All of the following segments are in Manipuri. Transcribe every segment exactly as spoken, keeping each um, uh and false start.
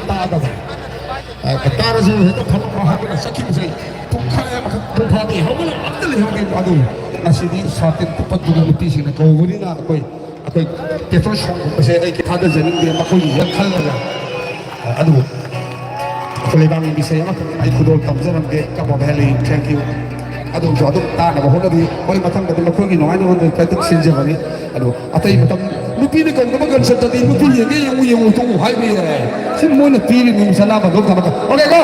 ꯇꯥꯗꯕ꯫ ꯑ, ꯇꯥꯔꯁꯨ ꯍꯦꯛꯇ ꯐꯝꯃꯒ ꯍꯧꯒꯠꯂ ꯆꯠꯈꯤꯕꯁꯦ ꯄꯨꯡꯈꯥꯏ ꯑꯃꯈꯛ, ꯄꯨꯡ ꯐꯥꯗꯦ, ꯍꯧꯒꯠꯂꯒ ꯑꯝꯇ ꯂꯩꯍꯧꯗꯦ꯫ ꯑꯗꯨ ꯉꯁꯤꯗꯤ ꯁꯥꯇꯤꯟ ꯀꯨꯞꯄꯗꯨꯅ ꯅꯨꯄꯤꯁꯤꯡꯅ ꯀꯧꯕꯅꯤꯅ ꯑꯩꯈꯣꯏ, ꯑꯩꯈꯣꯏ ꯄꯦꯇ꯭ꯔꯣꯜ ꯁꯣꯡꯒꯨꯝꯕꯁꯦ ꯑꯩ ꯊꯥꯗꯖꯅꯤꯡꯗꯦ ꯃꯈꯣꯏꯒꯤꯁꯦ ꯈꯜꯂꯒ꯫ ꯑ, ꯑꯗꯨꯕꯨ ꯑꯩꯈꯣꯏ ꯂꯩꯕꯥꯛꯀꯤ ꯃꯤꯁꯛ ꯑꯃꯈꯛ ꯑꯩ ꯈꯨꯗꯣꯜ ꯇꯝꯖꯔꯝꯒꯦ꯫ ꯀꯕꯣꯛ ꯍꯦꯜꯂꯤ, thank you꯫ ꯑꯗꯨꯝꯁꯨ ꯑꯗꯨꯝ ꯇꯥꯅꯕ ꯍꯣꯠꯅꯕꯤꯌꯨ꯫ ꯍꯣꯏ, ꯃꯊꯪꯗꯗꯤ ꯃꯈꯣꯏꯒꯤ ꯅꯨꯡꯉꯥꯏꯅꯕ ꯈꯛꯇ ꯁꯤꯟꯖꯕꯅꯤ꯫ ꯑꯗꯣ ꯑꯇꯩ ꯃꯇꯝ ꯅꯨꯄꯤꯅ ꯀꯧꯗꯕ ꯀꯟꯁꯔꯠꯇꯗꯤ "ꯅꯨꯄꯤ ꯌꯦꯡꯒꯦ, ꯌꯦꯡꯉꯨ, ꯌꯦꯡꯉꯨ, ꯇꯣꯛꯎ" ꯍꯥꯏꯕ ꯌꯥꯏ꯫ ꯁꯤ ꯃꯣꯏꯅ ꯄꯤꯔꯤꯕ ꯃꯤꯡꯁꯠ ꯂꯥꯝꯕ ꯑꯗꯨꯝ ꯊꯕꯛ꯫ Okay, go!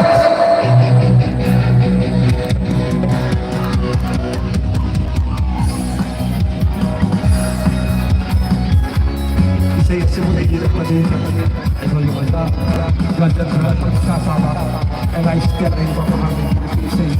ꯏꯁꯩ ꯑꯁꯤꯕꯨ ꯂꯩꯕꯤꯔꯛꯄꯗꯤ ꯑꯩꯈꯣꯏꯒꯤ ꯑꯣꯖꯥ ꯔꯟꯖꯟ ꯈꯔ ꯈꯨꯠꯁꯥ ꯁꯥꯕ ꯑꯦꯟ ꯑꯥꯏ ꯁ꯭ꯇꯦꯠ ꯂꯩꯕ ꯃꯍꯥꯛꯀꯤ ꯏꯁꯩ꯫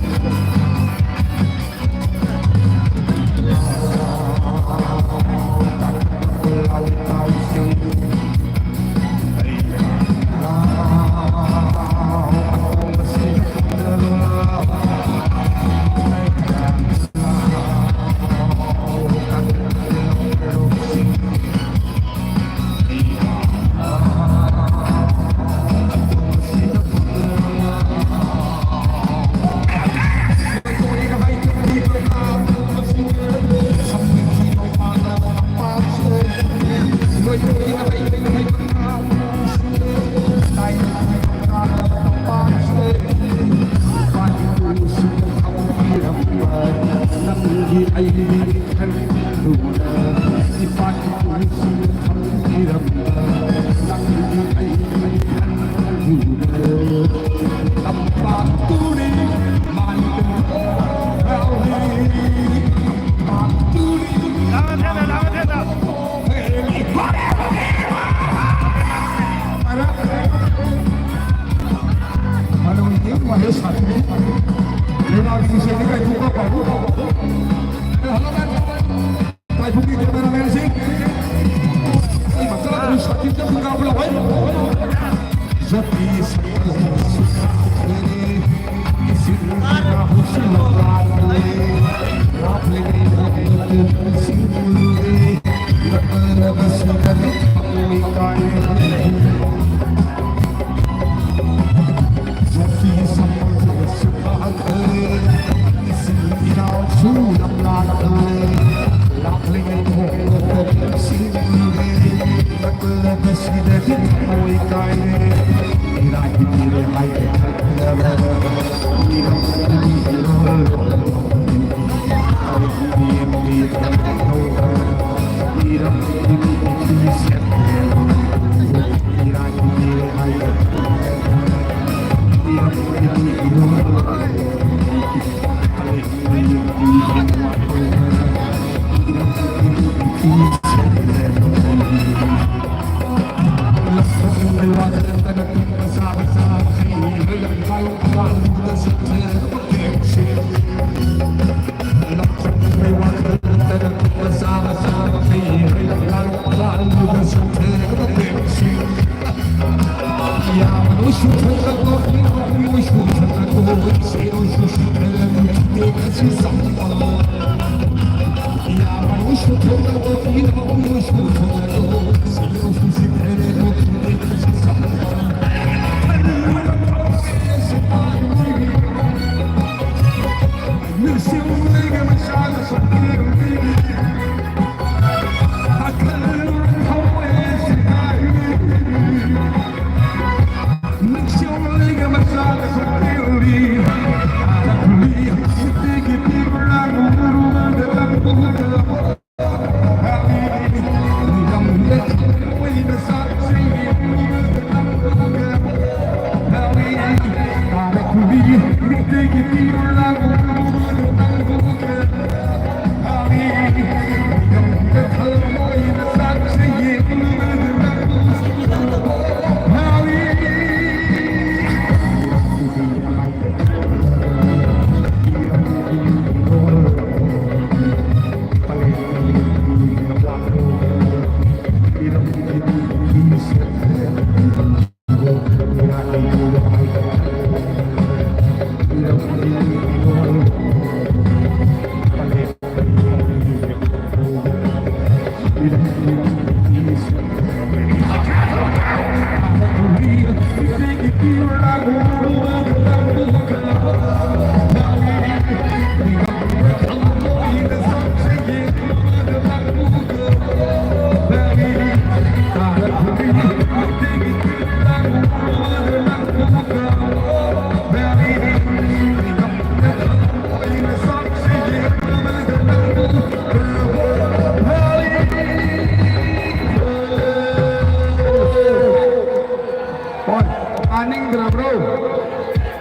ꯍꯣꯏ, ꯇꯥꯅꯤꯡꯗ꯭ꯔꯕ꯭ꯔꯣ?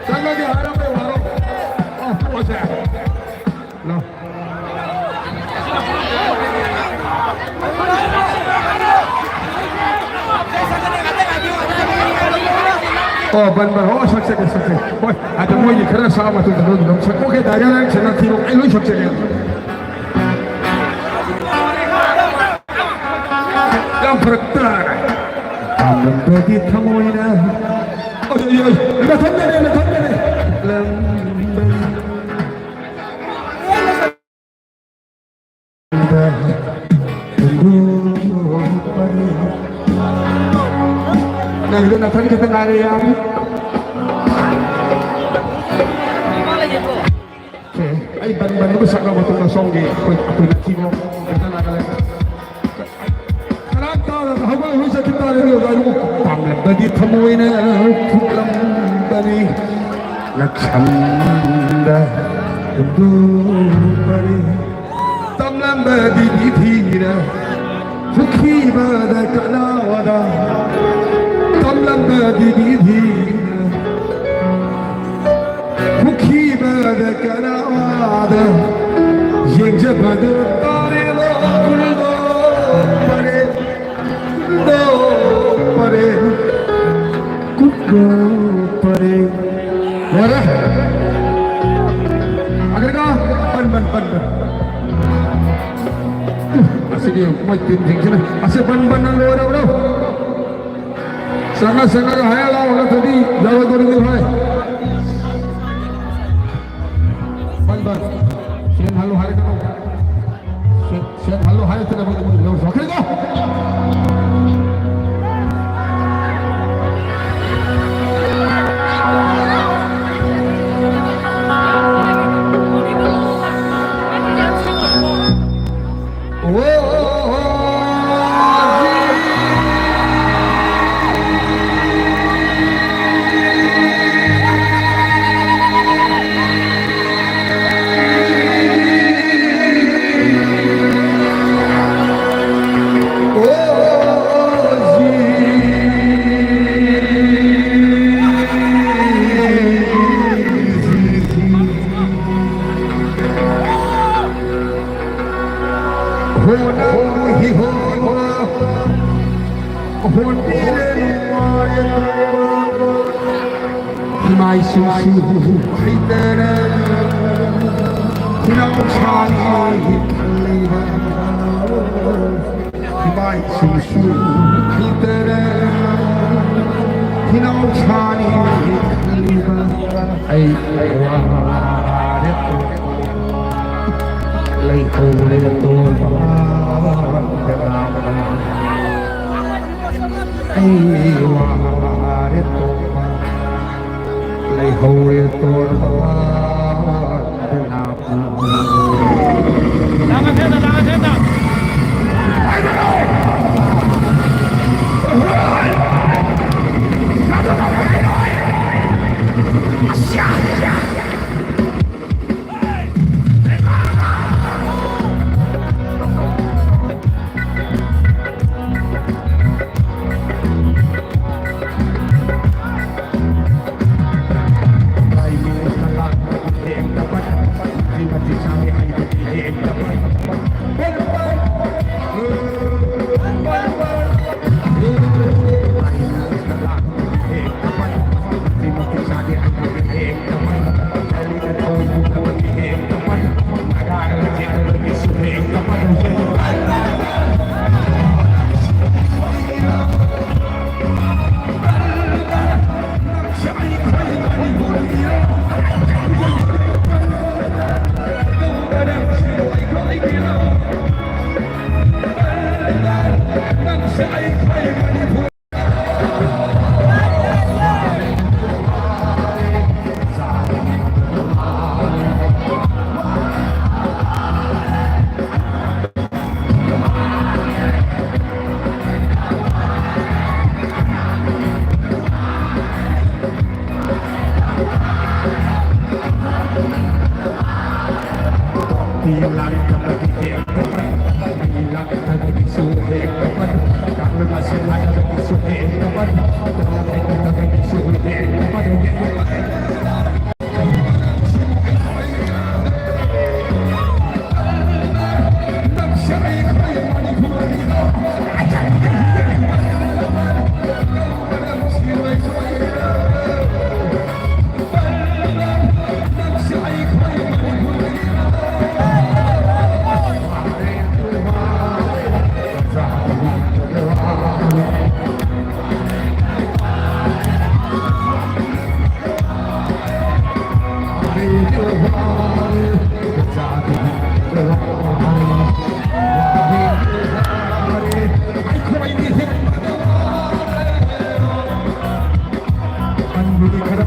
ꯆꯠꯂꯒꯦ ꯍꯥꯏꯔꯕ꯭ꯔꯣ? ꯍꯥꯏꯔꯣ꯫ ꯑꯣ, ꯄꯣꯠꯁꯦ꯫ ꯂꯥꯎ꯫ ꯑꯣ, ꯕꯟ, ꯕꯟ, ꯑꯣ, ꯁꯛꯆꯒꯦ, ꯁꯛꯆꯒꯦ꯫ ꯍꯣꯏ, ꯑꯗꯣ ꯃꯣꯏꯒꯤ ꯈꯔ ꯁꯥꯕ ꯃꯇꯨꯡꯗ ꯅꯣꯏꯒꯤ ꯑꯗꯨꯝ ꯁꯛ-, ꯑꯣꯀꯦ, ꯗꯥꯏꯔꯦꯛ ꯁꯦꯅꯥꯊꯤꯕ, ꯑꯩ ꯂꯣꯏ ꯁꯛꯆꯒꯦ꯫ ꯌꯥꯝ ꯐꯔꯛ ꯇꯥꯔꯦ꯫ ꯄꯥꯝꯂꯝꯕꯒꯤ ꯊꯃꯣꯏꯅ꯫ ꯑꯣꯏ, ꯑꯣꯏ, ꯑꯣꯏ, ꯅꯊꯟꯗꯅꯦ, ꯅꯊꯟꯗꯅꯦ꯫ ꯂꯝꯕꯤ ꯅꯪꯒꯤꯗꯣ ꯅꯥꯊꯟ ꯈꯛꯇ ꯉꯥꯏꯔꯦ, ꯌꯥꯝ꯫ ꯑꯣꯀꯦ, ꯑꯩ ꯕꯟ ꯕꯟ ꯑꯃ ꯁꯛꯂ ꯃꯇꯨꯡꯗ ꯁꯣꯝꯒꯤ ꯑꯩꯈꯣꯏ, ꯑꯩꯈꯣꯏ ꯅꯤꯡꯊꯤꯕ ꯈꯛꯇ ꯂꯥꯛꯀꯗꯧꯔꯦ꯫ ꯀꯅꯥꯝ ꯇꯥꯗꯅ ꯍꯧꯒꯠ ꯍꯧꯒꯠ ꯆꯠꯈꯤ ꯇꯥꯔꯦ, ꯑꯗꯨ ꯑꯣꯖꯥ ꯏꯕꯨꯡꯉꯣ꯫ ꯄꯥꯝꯂꯝꯕꯒꯤ ꯊꯃꯣꯏꯅ ꯐꯨꯛꯂꯝꯕꯅꯤ, ꯉꯛꯁꯝꯗ ꯍꯨꯟꯗꯣꯛꯄꯅꯤ꯫ ꯇꯝꯂꯝꯕꯗꯤ ꯊꯤꯅ ꯍꯨꯈꯤꯕꯗ ꯀꯅꯥꯗ? ꯇꯝꯂꯝꯕꯗꯤ ꯊꯤꯅ ꯍꯨꯈꯤꯕꯗ ꯀꯅꯥꯗ? ꯌꯦꯡꯖꯕꯗ ꯇꯥꯔꯦ, ꯄꯔꯦ, ꯄꯔꯦ, ꯀꯨꯞꯄꯔꯦ꯫ ꯂꯣꯏꯔꯦ꯫ ꯑꯒꯔꯒ ꯄꯟ, ꯄꯟ, ꯄꯟ, ꯄꯟ꯫ ꯑꯁꯤꯒꯤ ꯃꯣꯏ ꯇꯤꯝꯁꯤꯡꯁꯤꯅ ꯑꯁꯤ ꯄꯟ, ꯄꯟꯅ ꯂꯣꯏꯔꯕ꯭ꯔꯣ? ꯆꯪꯉ ꯆꯪꯉꯒ ꯍꯥꯏꯔ ꯂꯥꯎ, ꯅꯠꯇ꯭ꯔꯗꯤ ꯌꯥꯔꯣꯏꯗꯧꯔꯤꯅꯦ ꯚꯥꯏ꯫ ꯄꯟ, ꯄꯟ꯫ ꯁꯦꯟ ꯍꯜꯂꯨ ꯍꯥꯏꯔꯛꯀꯅꯨ꯫ ꯁꯦꯟ, ꯁꯦꯟ ꯍꯜꯂꯨ ꯍꯥꯏꯔꯛꯇꯅꯕ ꯏꯃꯨꯡ ꯌꯧ ꯁꯣꯛꯈ꯭ꯔꯦꯀꯣ꯫ ꯃꯥꯏꯁꯨꯁꯨ ꯍꯩꯇꯔꯦ, ꯈꯨꯅꯥꯎ ꯁꯥꯅꯤ ꯈꯜꯂꯤꯕ꯫ ꯏꯃꯥꯏ ꯁꯨꯁꯨ ꯈꯤꯇꯔꯦ, ꯈꯤꯅꯥꯎ ꯁꯥꯅꯤ ꯈꯜꯂꯤꯕ꯫ ꯑꯩ ꯋꯥꯔꯦ, ꯂꯩꯍꯧꯔꯦ ꯇꯣꯟꯕ꯫ ꯑꯩ ꯋꯥꯔꯦ ꯇꯣꯟꯕ, ꯂꯩꯍꯧꯔꯦ ꯇꯣꯟꯕ꯫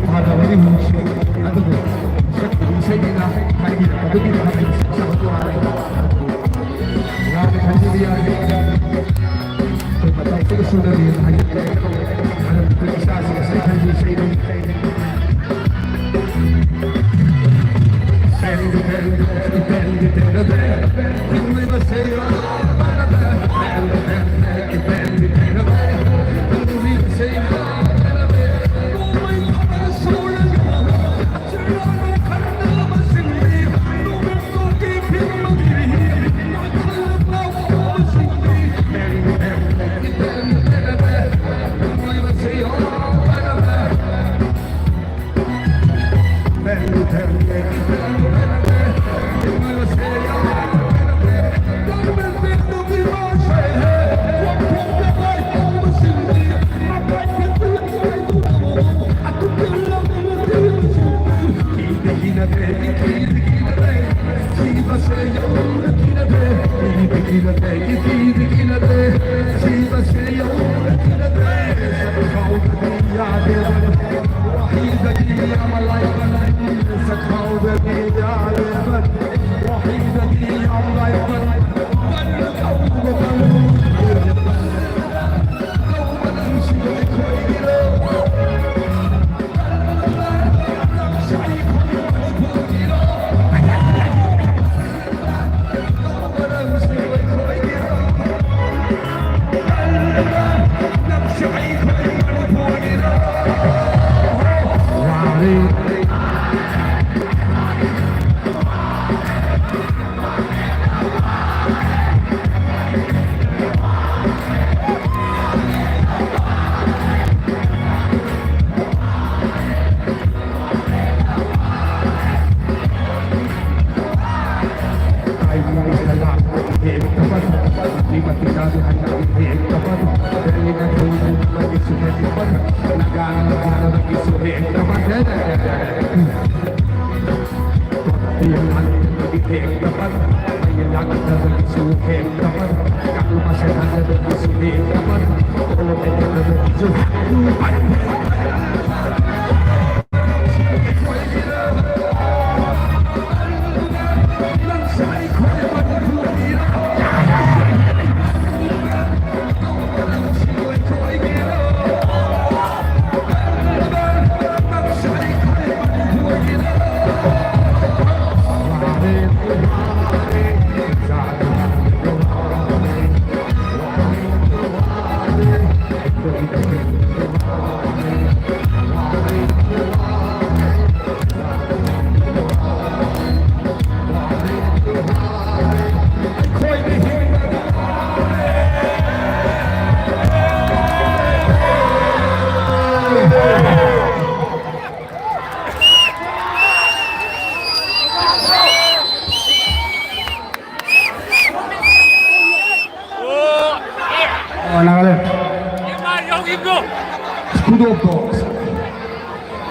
ꯐꯥꯗꯕꯅꯤ ꯍꯧꯖꯤꯛꯁꯦ꯫ ꯑꯗꯨꯕꯨ ꯁꯛꯄꯗꯤ ꯏꯁꯩꯅꯤꯅ ꯍꯥꯏꯕꯤꯔꯛꯄꯗꯨꯒꯤ ꯃꯍꯩ ꯁꯛꯆꯕ ꯋꯥꯔꯦ꯫ ꯂꯥꯟꯅ ꯈꯟꯕꯤꯕ ꯌꯥꯗꯦ꯫ ꯑꯩꯈꯣꯏ ꯃꯇꯧ ꯑꯃꯠꯇ ꯁꯨꯗꯕꯤꯅ ꯍꯥꯏꯖꯕꯅꯤ꯫ ꯃꯔꯝꯗꯤ ꯑꯩꯈꯣꯏ ꯏꯆꯥꯁꯤꯡ ꯑꯁꯤ ꯈꯟꯕꯤ ꯏꯁꯩꯅꯤ꯫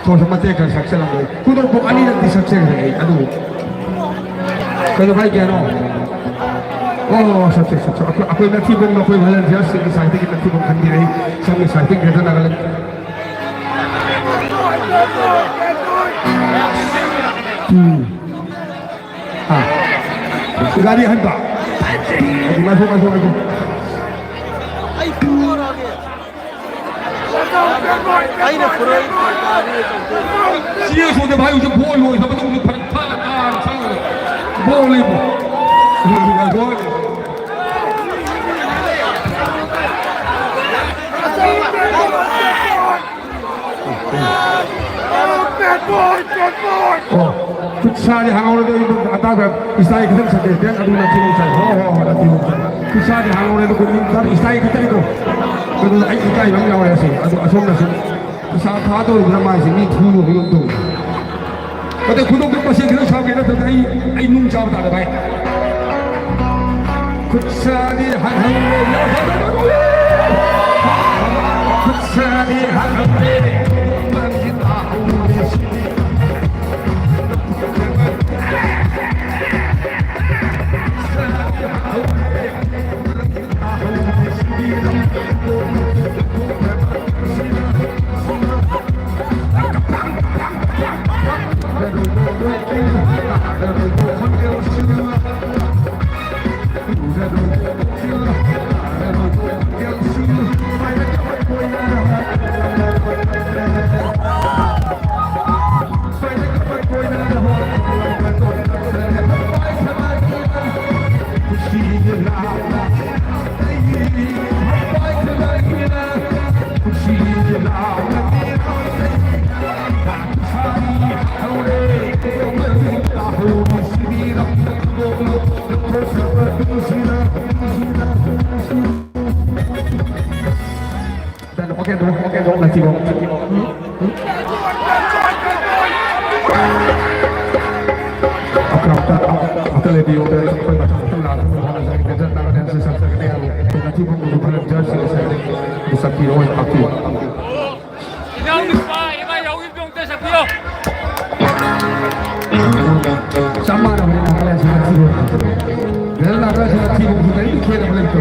ꯈꯣꯟꯁꯨ ꯃꯇꯦꯛ ꯈꯔ ꯁꯛꯆꯔꯝꯃꯤ꯫ ꯈꯨꯗꯣꯞꯄꯨ ꯑꯅꯤꯔꯛꯇꯤ ꯁꯛꯆꯈ꯭ꯔꯦ ꯑꯩ꯫ ꯑꯗꯨꯕꯨ ꯀꯩꯗꯧ ꯍꯥꯏꯒꯦ ꯍꯥꯏꯅꯣ? ꯑꯣ, ꯁꯛꯆꯩ, ꯁꯛꯆꯩ꯫ ꯑꯩꯈꯣꯏ, ꯑꯩꯈꯣꯏ ꯃꯊꯤꯕꯣꯡ, ꯑꯩꯈꯣꯏ volunteersꯁꯤꯡꯒꯤ side ꯗꯒꯤ ꯃꯊꯤꯕꯣꯡ ꯈꯟꯕꯤꯔꯛꯏ꯫ ꯁꯣꯝꯒꯤ side ꯗꯒꯤ Greater Nagaland꯫ ꯎꯝ꯫ ꯍꯥ꯫ ꯒꯥꯔꯤ ꯑꯍꯟꯕ꯫ ꯉꯥꯏꯈꯣ, ꯉꯥꯏꯈꯣ, ꯉꯥꯏꯈꯣ꯫ ꯑꯩꯅ ꯐꯨꯔꯣꯏ꯫ ꯁꯤ ꯑꯁꯣꯝꯗ ꯚꯥꯏ ꯍꯧꯖꯤꯛ ꯕꯣꯜ ꯂꯣꯏꯈ꯭ꯔꯕ ꯃꯇꯨꯡꯗ ꯐꯔꯛ ꯇꯥꯅ ꯀꯥꯔ ꯆꯪꯉꯒ ꯕꯣꯜ ꯂꯩꯕ꯫ ꯑꯣ, ꯈꯨꯠꯁꯥꯗꯤ ꯍꯥꯡꯍꯧꯔꯦ, ꯑꯗꯣ ꯑꯩ ꯑꯇꯥꯡꯕ ꯏꯁꯇꯥꯏꯜ ꯈꯤꯇꯪ ꯁꯛꯀꯦ꯫ ꯕꯦꯟ ꯑꯗꯨ ꯅꯥꯊꯤ ꯃꯣꯡ ꯆꯥꯏ꯫ ꯍꯣ, ꯍꯣ, ꯍꯣ, ꯅꯥꯊꯤ ꯃꯣꯡ ꯆꯥꯏ꯫ ꯈꯨꯠꯁꯥꯗꯤ ꯍꯥꯡꯍꯧꯔꯦ, ꯑꯗꯣ ꯀꯨꯟ ꯏꯁꯇꯥꯏꯜ ꯈꯤꯇꯪꯗꯣ꯫ ꯑꯗꯨꯗ ꯑꯩ ꯏꯀꯥꯏꯕ ꯑꯃ ꯌꯥꯎꯔꯦ ꯑꯁꯤ꯫ ꯑꯗꯣ ꯑꯁꯣꯝꯗꯁꯨ ꯄꯩꯁꯥ ꯊꯥꯗꯧꯔꯤꯕ꯭ꯔꯥ ꯃꯥꯏꯁꯦ? ꯃꯤ ꯊꯨꯅ ꯍꯨꯟꯗꯣꯛꯇꯧꯔꯤ꯫ ꯑꯗꯩ ꯈꯨꯗꯣꯞꯇ ꯃꯁꯤꯡ ꯈꯤꯇꯪ ꯁꯥꯎꯒꯦ, ꯅꯠꯇ꯭ꯔꯒ ꯑꯩ, ꯑꯩ ꯅꯨꯡ ꯆꯥꯕ ꯇꯥꯔꯦ ꯚꯥꯏ꯫ ꯈꯨꯠꯁꯥꯗꯤ ꯍꯥꯡꯍꯧꯔꯦ꯫ ꯈꯨꯠꯁꯥꯗꯤ ꯍꯥꯡꯍꯧꯔꯦ꯫ ꯆꯞ ꯃꯥꯟꯅꯕꯅꯤ ꯅꯥꯒꯥꯂꯦꯟꯁꯤꯒ ꯊꯤꯕ꯫ ꯅꯦꯗꯔꯂꯦꯟꯁꯤꯒ ꯊꯤꯕ ꯀꯔꯤꯝꯇ ꯈꯦꯠꯅꯕ ꯂꯩꯇꯦ꯫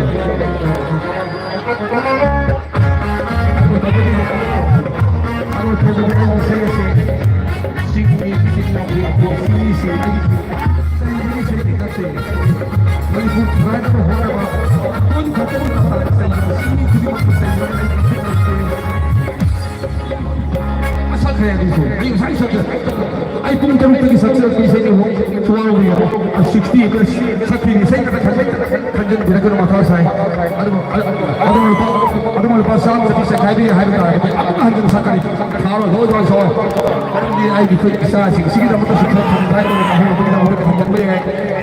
ꯑꯗꯣ ꯇꯧꯕꯗꯤ, ꯑꯗꯣ ꯇꯧꯕꯗꯤ ꯑꯩ ꯏꯁꯩ ꯑꯁꯤ ꯆꯤꯡꯒꯤ ꯏꯆꯤꯟ ꯏꯅꯥꯎꯒꯤ ꯃꯤꯁꯤꯡ ꯑꯩꯒꯤ ꯆꯩꯕꯒꯤ ꯏꯁꯩꯗꯤ ꯅꯠꯇꯦ꯫ ꯃꯅꯤꯄꯨꯔ ꯊꯨꯒꯥꯏꯅꯕ ꯍꯣꯠꯅꯕ ꯀꯣꯟ ꯈꯛꯇꯃꯛ ꯅꯠꯇꯅ ꯆꯩꯕ ꯃꯤ ꯈꯨꯗꯤꯡꯃꯛꯄꯨ ꯆꯩꯕ ꯑꯩꯒꯤ ꯏꯁꯩ ꯅꯠꯇꯦ꯫ ꯁꯛꯈ꯭ꯔꯦ ꯑꯗꯨꯁꯨ꯫ ꯑꯩ ꯉꯁꯥꯏ ꯁꯛꯈ꯭ꯔꯦ꯫ ꯑꯩ ꯄꯨꯡ ꯇꯔꯨꯛꯇꯒꯤ ꯁꯛꯆꯔꯛꯄ ꯏꯁꯩꯗꯨ ꯇꯨꯋꯦꯜ ꯁꯤꯛꯁꯇꯤ ꯑꯦꯀꯔꯁ ꯁꯛꯈꯤꯅꯤ꯫ ꯏꯁꯩ ꯈꯛꯇ ꯈꯟꯖꯟ-, ꯈꯟꯖꯟꯕꯤꯔꯛꯀꯅꯨ, ꯃꯊꯥ ꯁꯥꯏ꯫ ꯑꯗꯨꯕꯨ, ꯑꯗꯨꯕꯨ ꯂꯨꯄꯥ, ꯑꯗꯨꯕꯨ ꯂꯨꯄꯥ ꯆꯥꯝꯃ ꯆꯠꯄꯤ ꯆꯦꯈꯥꯏꯕꯤꯔꯦ ꯍꯥꯏꯕ ꯇꯥꯔꯒꯗꯤ ꯑꯃꯨꯛ ꯍꯟꯖꯤꯟ ꯁꯛꯀꯅꯤ꯫ ꯊꯥꯔꯣ, ꯂꯣꯏ ꯂꯣꯏ ꯁꯣꯏ꯫ ꯃꯔꯝꯗꯤ ꯑꯩꯒꯤ ꯑꯩꯈꯣꯏ ꯏꯆꯥꯁꯤꯡꯁꯤꯒꯤꯗꯃꯛꯇꯁꯨ ꯈꯔ ꯊꯝꯕ ꯍꯥꯏꯇꯥꯔꯦ꯫ ꯑꯍꯨꯝ ꯑꯃꯒꯤꯗꯃꯛꯇ ꯈꯟꯖꯟꯕ ꯌꯥꯏ꯫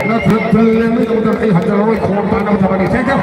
ꯅꯠꯇ꯭ꯔꯒ ꯇꯜꯂꯦ, ꯅꯣꯏꯒꯤꯗꯃꯛꯇ ꯑꯩ ꯍꯟꯖꯔꯔꯣꯏ, ꯈꯣꯡ ꯇꯥꯅꯕ ꯊꯕꯛꯅꯤ꯫ ꯁꯦ, ꯁꯦ꯫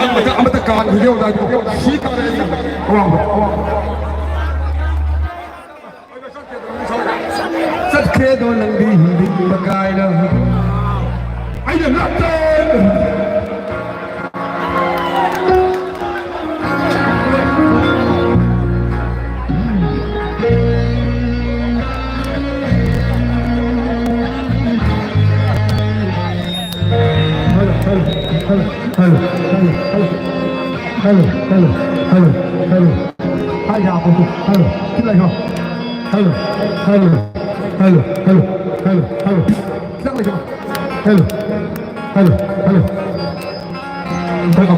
ꯑꯃꯇ, ꯑꯃꯇ ꯀꯥꯟꯈꯤꯒꯦ ꯑꯣꯖꯥ꯫ ꯁꯤ ꯇꯥꯔꯦ ꯑꯩ꯫ ꯑꯋꯥꯡꯕ, ꯑꯋꯥꯡꯕ꯫ ꯆꯠꯈ꯭ꯔꯦꯗꯣ ꯅꯪꯗꯤ ꯍꯤꯡꯅꯤꯡꯕ ꯀꯥꯏꯅ꯫ ꯑꯩꯅ ꯅꯠꯇꯦ꯫ Hello, hello, hello, hello, hello, hello. Hello, hello, hello, hello, hello, hello, hello, hello. Hello, hello, hello. Hello,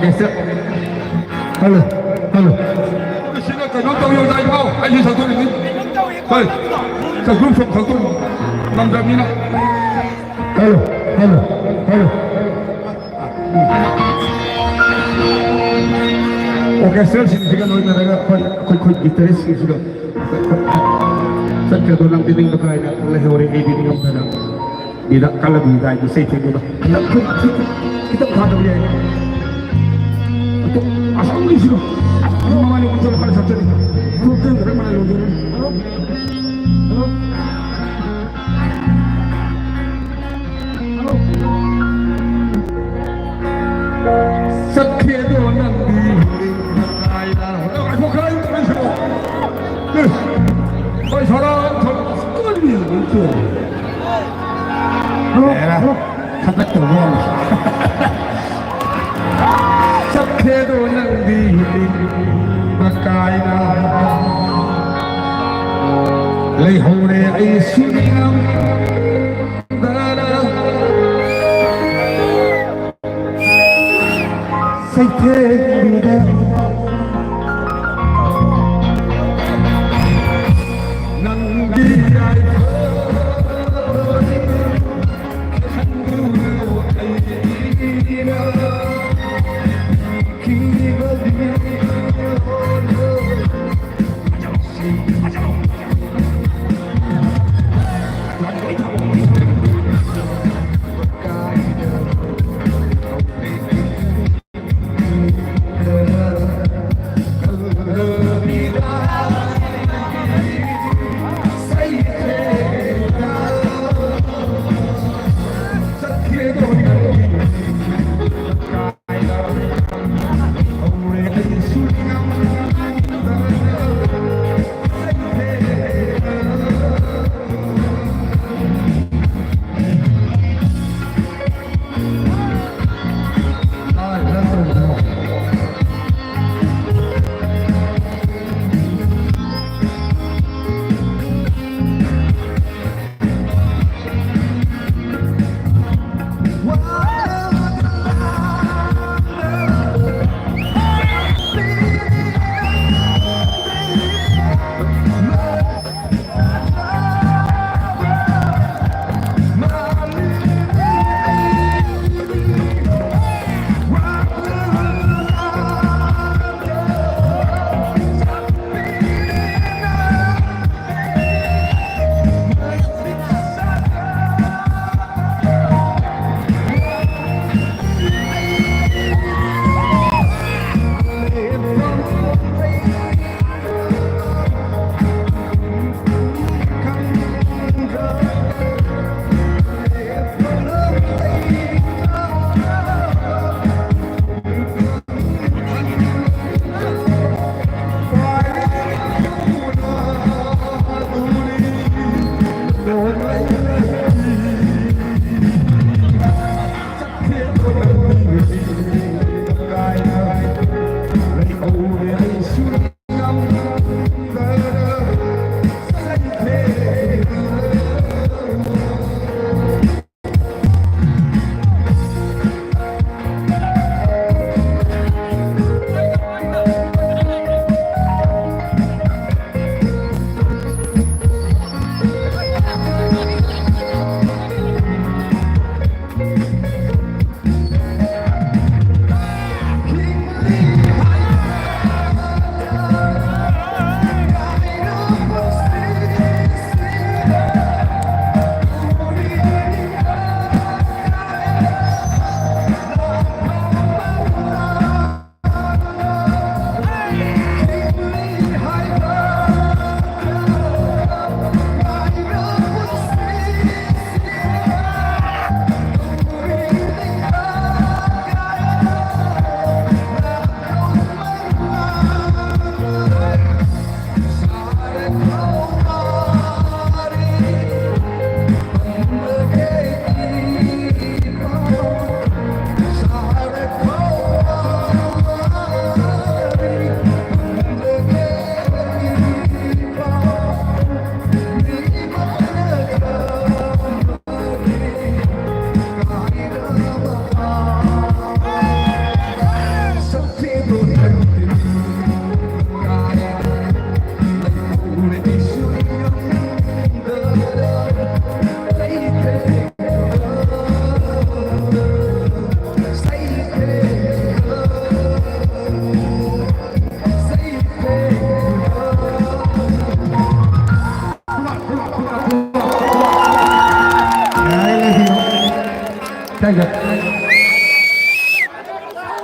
hello, hello. ꯁꯤꯅ ꯀꯩꯅꯣ ꯇꯧ ꯌꯧꯗꯥꯏ ꯐꯥꯎ ꯑꯩꯁꯨ ꯁꯛꯇꯣꯛꯏꯅꯤ꯫ ꯍꯣꯏ, ꯁꯛꯇꯣꯛ ꯁꯛꯇꯣꯛ ꯉꯝꯗꯕꯅꯤꯅ꯫ Hello, hello, hello. Orchestralꯁꯤꯡꯁꯤꯒ ꯂꯣꯏꯅꯔꯒ ꯑꯩꯈꯣꯏ, ꯑꯩꯈꯣꯏ, ꯑꯩꯈꯣꯏ guitaristꯁꯤꯡꯁꯤꯒ ꯆꯠꯈ꯭ꯔꯗꯣ ꯅꯪꯗꯤ ꯅꯤꯡꯕ ꯀꯥꯏꯅ ꯂꯩꯍꯧꯔꯦ, ꯑꯩꯗꯤ ꯅꯤꯡꯉꯝꯗꯅ꯫ ꯃꯤꯗ ꯀꯜꯂꯕꯤ ꯀꯥꯏꯅ ꯏꯁꯩ ꯊꯦꯡꯕꯗꯣ ꯈꯤꯇꯪ, ꯈꯤꯇꯪ ꯊꯥꯗꯕ ꯌꯥꯏ꯫ ꯑꯗꯣ ꯑꯁꯣꯝꯒꯤꯁꯤꯒ ꯃꯃꯥꯏ ꯑꯣꯟꯁꯤꯜꯂ ꯈꯔ ꯁꯛꯆꯅꯤ꯫ ꯒ꯭ꯔꯨꯞ ꯇꯦꯟꯗꯔ ꯃꯥꯏ ꯑꯣꯟꯁꯤꯜꯂ꯫ ꯆꯠꯈ꯭ꯔꯦꯗꯣ ꯅꯪꯗꯤ ꯀꯥꯏꯗ? ꯉꯥꯏꯈꯣ, ꯈꯔ ꯇꯧꯔꯤꯁꯤꯕꯣ꯫ ꯑꯦ, ꯍꯣꯏ, ꯁꯣꯔꯥ, ꯁꯣꯔꯥ, ꯀꯔꯤ ꯇꯧꯔꯤ? ꯍꯜꯂꯣ, ꯍꯦꯔꯥ, ꯍꯜꯂꯣ꯫ ꯈꯗꯛ ꯇꯧꯕ ꯌꯥꯝ꯫ ꯆꯠꯈ꯭ꯔꯦꯗꯣ ꯅꯪꯗꯤ ꯍꯤꯡꯅꯤꯡꯕ ꯀꯥꯏꯅ꯫ ꯂꯩꯍꯧꯔꯦ ꯑꯩꯁꯨ ꯅꯤꯡꯉꯝꯗꯅ꯫ ꯆꯩꯊꯦꯡꯗꯨꯗ ꯅꯪꯒꯤ ꯌꯥꯏꯐ ꯈꯟꯗꯨꯅ ꯑꯩꯅ ꯀꯤꯕꯗꯤ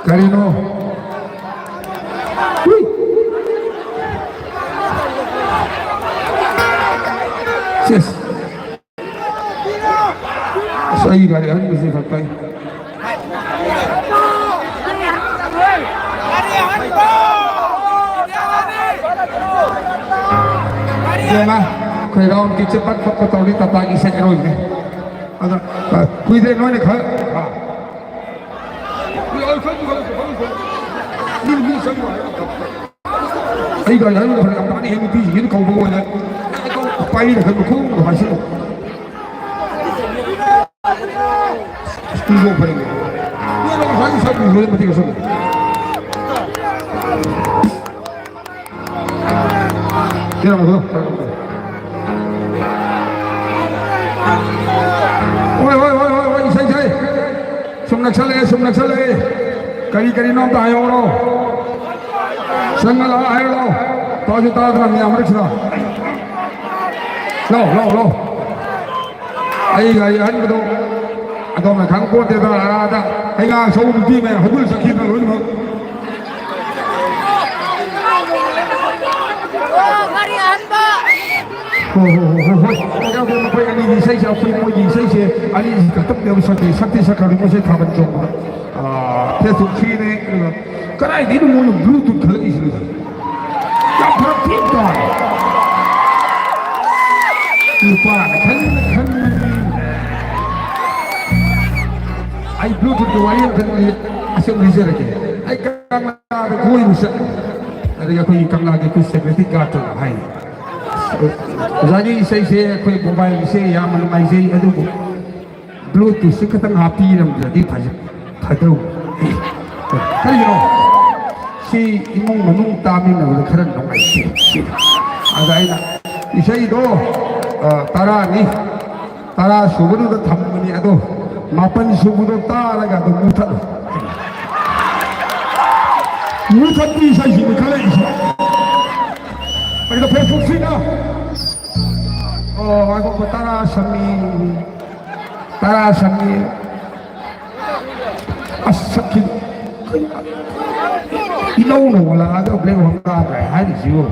ꯀꯔꯤꯅꯣ? ꯍꯨꯏ! ꯁꯦꯁ! ꯑꯁ, ꯑꯩ ꯒꯥꯔꯤ ꯑꯍꯟꯕꯁꯦ ꯐꯔꯛ ꯇꯥꯏ꯫ ꯏꯕꯦꯝꯃ, ꯑꯩꯈꯣꯏ ꯔꯥꯎꯟ ꯀꯤꯛꯁꯦ ꯄꯠ ꯄꯠ ꯄꯠ ꯇꯧꯔꯗꯤ ꯇꯥꯇꯥꯒꯤ ꯁꯦꯠ ꯑꯔꯣꯏꯕꯅꯦ꯫ ꯑꯗ, ꯑ, ꯀꯨꯏꯗ꯭ꯔꯦ ꯅꯣꯏꯅ ꯈꯔ, ꯑ, ꯑꯩ ꯒꯥꯔꯤ ꯍꯥꯏꯕꯗ ꯐꯔꯛ ꯌꯥꯝ ꯇꯥꯅꯤ, ꯍꯦ, ꯅꯨꯄꯤꯁꯤꯡꯁꯤꯅ ꯀꯧꯕ ꯑꯣꯏꯅ ꯄꯥꯏꯔꯤꯅ ꯈꯟꯕ ꯈꯣꯡ ꯍꯥꯏꯁꯤꯜꯂꯨ꯫ ꯁ꯭ꯀꯨꯜ ꯐꯔꯦ꯫ ꯅꯣꯏꯅ ꯉꯁꯥꯏꯒꯤ ꯁꯛ ꯎꯕꯗ ꯃꯇꯤꯛ ꯑꯁꯣꯛ꯫ ꯀꯩꯅꯣ, ꯍꯣꯏ, ꯍꯣꯏ, ꯍꯣꯏ, ꯍꯣꯏ, ꯏꯁꯩ, ꯏꯁꯩ꯫ ꯁꯨꯝ ꯅꯛꯁꯜꯂꯛꯑꯦ, ꯁꯨꯝ ꯅꯛꯁꯜꯂꯛꯑꯦ꯫ ꯀꯔꯤ ꯀꯔꯤꯅꯣ ꯑꯝꯇ ꯍꯥꯏꯍꯧꯔꯣ꯫ ꯆꯪꯉ ꯂꯥꯛꯑꯣ, ꯍꯥꯏꯔꯣ ꯂꯥꯛꯑꯣ꯫ ꯇꯥꯁꯨ ꯇꯥꯗꯅ ꯃꯌꯥꯝ ꯃꯔꯛꯁꯤꯗ꯫ ꯂꯥꯎ, ꯂꯥꯎ, ꯂꯥꯎ꯫ ꯑꯩ ꯒꯥꯔꯤ ꯑꯍꯟꯕꯗꯣ ꯑꯗꯣꯝꯅ ꯈꯪ ꯄꯣꯠꯇꯦꯗ, ꯑꯥꯗ ꯍꯩꯉꯥꯡ ꯁꯧ ꯅꯨꯄꯤ ꯃꯌꯥꯝ ꯍꯧꯒꯠꯂ ꯆꯠꯈꯤꯗꯅ ꯂꯣꯏꯅꯃꯛ꯫ ꯒꯥꯔꯤ ꯑꯍꯟꯕ꯫ ꯍꯣ, ꯍꯣ, ꯍꯣ, ꯍꯣ, ꯍꯣꯏ꯫ ꯑꯣꯀꯦ, ꯑꯣꯀꯦ, ꯃꯈꯣꯏ ꯑꯅꯤꯒꯤ ꯏꯁꯩꯁꯦ, ꯑꯩꯈꯣꯏ ꯃꯣꯏꯒꯤ ꯏꯁꯩꯁꯦ ꯑꯅꯤꯁꯤ ꯈꯛꯇꯪꯅꯦꯕ ꯁꯛꯇꯤ, ꯁꯛꯇꯤ ꯁꯛꯈ꯭ꯔꯕꯅꯤ ꯃꯣꯏꯁꯦ ꯊꯥꯕꯜ ꯆꯣꯡꯕꯗ꯫ ꯑꯥ, Facebook ꯐ꯭ꯔꯤꯅꯦ, ꯑꯗꯨꯒ ꯀꯗꯥꯏꯗꯩꯅꯣ ꯃꯣꯏꯅ Bluetooth ꯈꯜꯂꯛꯏꯁꯤꯅ? ꯌꯥꯝ ꯐꯔꯛ ꯊꯤ ꯇꯥꯏ꯫ ꯅꯨꯄꯥꯅ ꯈꯟꯕꯅ ꯈꯟꯕꯅꯤ꯫ ꯑꯩ Bluetoothꯀꯤ ꯋꯥꯔꯤ ꯑꯝꯇꯪ ꯂꯤ-, ꯑꯁꯦꯡꯕ ꯂꯤꯖꯔꯒꯦ꯫ ꯑꯩ ꯀꯪꯂꯥꯗ ꯀꯣꯏꯕ ꯆꯠꯂꯤ꯫ ꯑꯗꯒꯤ ꯑꯩꯈꯣꯏꯒꯤ ꯀꯪꯂꯥꯒꯤ ꯑꯩꯈꯣꯏ security guardꯇꯨꯅ ꯍꯥꯏ, "ꯑꯣꯖꯥꯒꯤ ꯏꯁꯩꯁꯦ ꯑꯩꯈꯣꯏ mobileꯒꯤꯁꯦ ꯌꯥꯝꯅ ꯅꯨꯡꯉꯥꯏꯖꯩ, ꯑꯗꯨꯕꯨ Bluetoothꯁꯤ ꯈꯤꯇꯪ ꯍꯥꯞꯄꯤꯔꯝꯗ꯭ꯔꯗꯤ ꯐꯖ-, ꯐꯗꯧ꯫" ꯀꯔꯤꯒꯤꯅꯣ? "ꯁꯤ ꯏꯃꯨꯡ ꯃꯅꯨꯡ ꯇꯥꯃꯤꯟꯅꯕꯗ ꯈꯔ ꯅꯨꯡꯉꯥꯏꯇꯦ", ꯁꯤ꯫ ꯑꯗ ꯑꯩꯅ ꯏꯁꯩꯗꯣ, ꯑ, ꯇꯔꯥꯅꯤ, ꯇꯔꯥ ꯁꯨꯕꯗꯨꯗ ꯊꯝꯕꯅꯤ, ꯑꯗꯣ ꯃꯥꯄꯟ ꯁꯨꯕꯗꯣ ꯇꯥꯔꯒ ꯑꯗꯨꯝ ꯃꯨꯊꯠꯂꯨ꯫ ꯃꯨꯊꯠꯄꯤ ꯏꯁꯩꯁꯤꯅꯤ ꯈꯜꯂꯛꯏꯁꯦ꯫ ꯑꯩꯅ Facebookꯁꯤꯗ, ꯑꯣ, ꯉꯥꯏꯈꯣ, ꯇꯔꯥ ꯁꯝꯃꯤ, ꯇꯔꯥ ꯁꯝꯃꯤ꯫ ꯑꯁ, ꯁꯛꯈꯤ ꯏꯅꯧ ꯅꯧꯅ ꯂꯥꯛꯑꯒ ꯕ꯭ꯂꯦꯛ ꯍꯣꯝ ꯇꯥꯈ꯭ꯔꯦ ꯍꯥꯏꯔꯤꯁꯤꯕꯨ꯫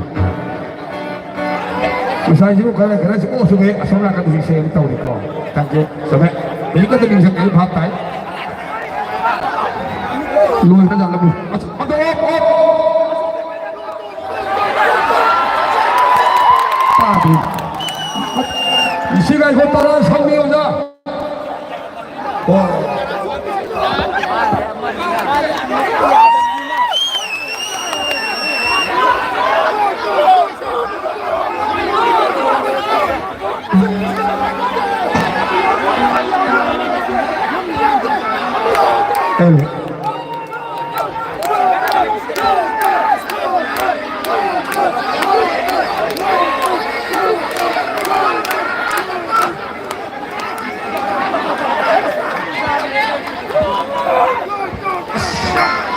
ꯉꯁꯥꯏꯁꯤꯕꯨ ꯈꯔ ꯈꯔ ꯑꯣ ꯁꯨꯝ ꯍꯦꯛ ꯑꯁꯣꯝ ꯅꯥꯀꯟꯗ ꯍꯦꯛ ꯁꯦꯝ ꯇꯧꯔꯤꯀꯣ꯫ Thank you. ꯆꯨꯝꯃꯦ꯫ ꯍꯧꯖꯤꯛ ꯈꯛꯇ ꯅꯤꯡꯁꯤꯡꯉꯛꯑꯦ, ꯚꯥꯞ ꯇꯥꯏ꯫ ꯂꯣꯏꯈ꯭ꯔꯖꯥꯠꯂꯕꯨ꯫ ꯑꯁ, ꯑꯗꯣ ꯑꯣꯞ, ꯑꯣꯞ꯫ ꯇꯥꯗꯦ꯫ ꯏꯁꯤꯡ ꯉꯥꯏꯈꯣ, ꯇꯔꯥ ꯁꯝꯃꯤ ꯑꯣꯖꯥ꯫ ꯑꯣ꯫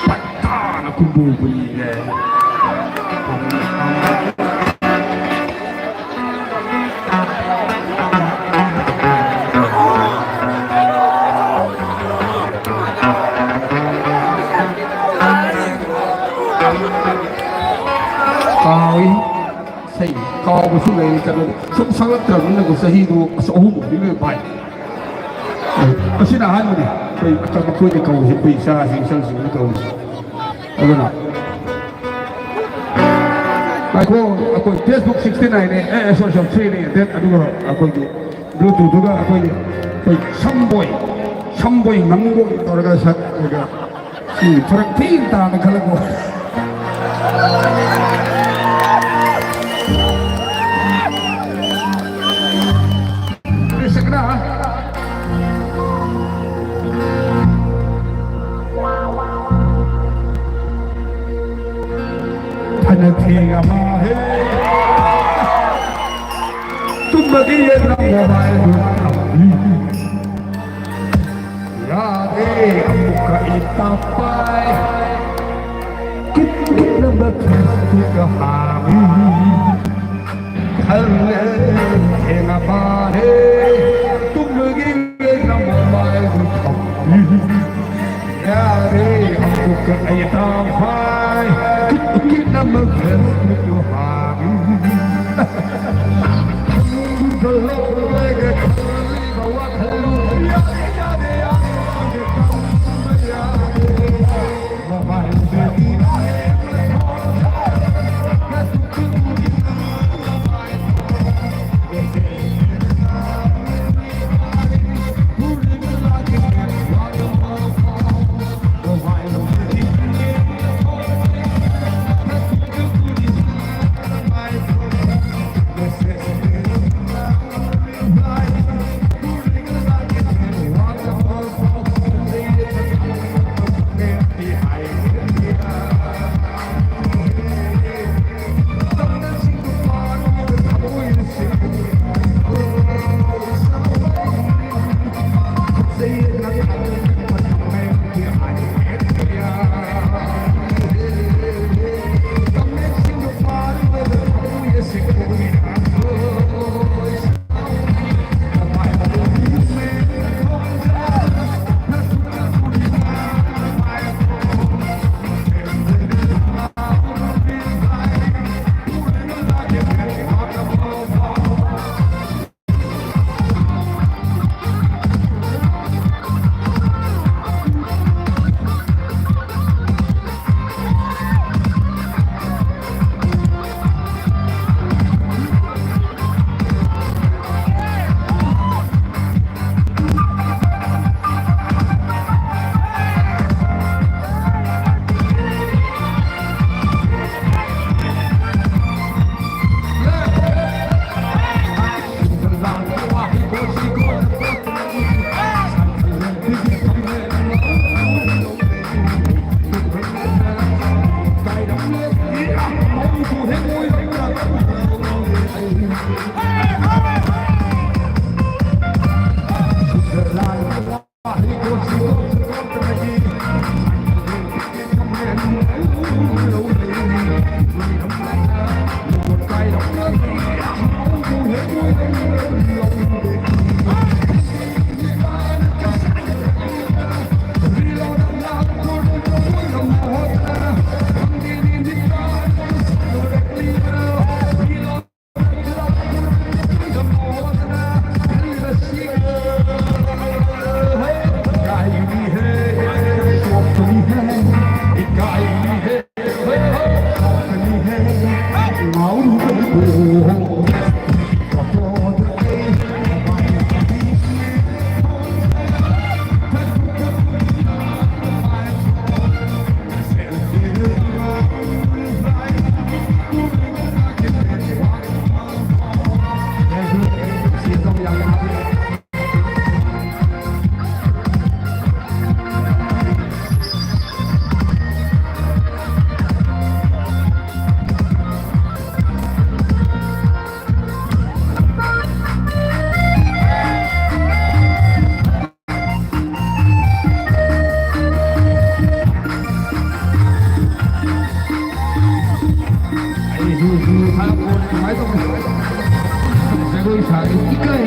ꯐꯖꯅ ꯈꯨꯝꯕꯨ ꯈꯨꯝꯕꯤꯔꯦ꯫ ꯀꯥꯎꯏ꯫ ꯏꯁꯩ ꯀꯥꯎꯕꯁꯨ ꯂꯩꯔꯤ, ꯀꯩꯅꯣ ꯁꯨꯝ ꯁꯛꯂꯛꯇ꯭ꯔꯕꯅꯤꯅꯀꯣ, ꯆꯍꯤꯗꯨ ꯑꯁ ꯑꯍꯨꯝꯃꯨꯛꯇꯤ ꯂꯣꯏ ꯄꯥꯏ꯫ ꯑꯁꯤꯅ ꯑꯍꯥꯟꯕꯅꯤ ꯑꯩꯈꯣꯏ ꯑꯆꯝꯕ ꯑꯩꯈꯣꯏꯅ ꯀꯧꯔꯤꯁꯦ, ꯑꯩꯈꯣꯏ ꯏꯆꯥꯁꯤꯡ ꯏꯆꯜꯁꯤꯡꯅ ꯀꯧꯔꯤꯁꯦ꯫ ꯑꯗꯨꯅ ꯉꯥꯏꯈꯣ, ꯑꯩꯈꯣꯏ ꯐꯦꯁꯕꯨꯛ ꯁꯤꯛꯁꯇꯤ ꯅꯥꯏꯟꯅꯦ, ꯑꯦ, ꯑꯦ, ꯁꯣꯔꯤ, ꯁꯣꯔꯤ, ꯊ꯭ꯔꯤꯅꯦ, ꯗꯦꯠ, ꯑꯗꯨꯒ ꯑꯩꯈꯣꯏꯒꯤ ꯕ꯭ꯂꯨꯇꯨꯠꯇꯨꯒ ꯑꯩꯈꯣꯏꯒꯤ, ꯑꯩꯈꯣꯏ ꯁꯝꯕꯣꯏ, ꯁꯝꯕꯣꯏ ꯉꯝꯕꯣꯏ ꯇꯧꯔꯒ ꯁꯛꯑꯒ ꯁꯤ ꯐꯔꯛ ꯊꯤ ꯇꯥꯅ ꯈꯜꯂꯛꯄ꯫ ꯁꯛꯅ ꯐꯅ ꯊꯦꯡꯉꯕ ꯍꯦ꯫ ꯇꯨꯝꯕꯒꯤ ꯌꯦꯟꯅ ꯃꯣꯕꯥꯏꯜꯗꯨ ꯊꯝꯂꯤ꯫ ꯌꯥꯗꯦ ꯑꯃꯨꯛꯀ ꯏꯇꯥ ꯄꯥꯏ꯫ ꯀꯤꯠ ꯀꯤꯠꯅꯕ ꯐꯦꯁꯕꯨꯛ ꯍꯥꯡꯉꯤ꯫ ꯈꯜꯂꯦ ꯊꯦꯡꯉꯕ ꯍꯦ꯫ ꯇꯨꯝꯕꯒꯤ ꯌꯦꯟꯅ ꯃꯣꯕꯥꯏꯜꯗꯨ ꯊꯝꯂꯤ꯫ ꯑꯩꯁꯨ ꯁꯨ ꯈꯔ ꯀꯣꯟ ꯀꯃꯥꯏꯅ ꯇꯧꯕꯅꯣ? ꯖꯒꯣꯏ ꯁꯥꯒꯦ ꯏꯀꯥꯏ꯫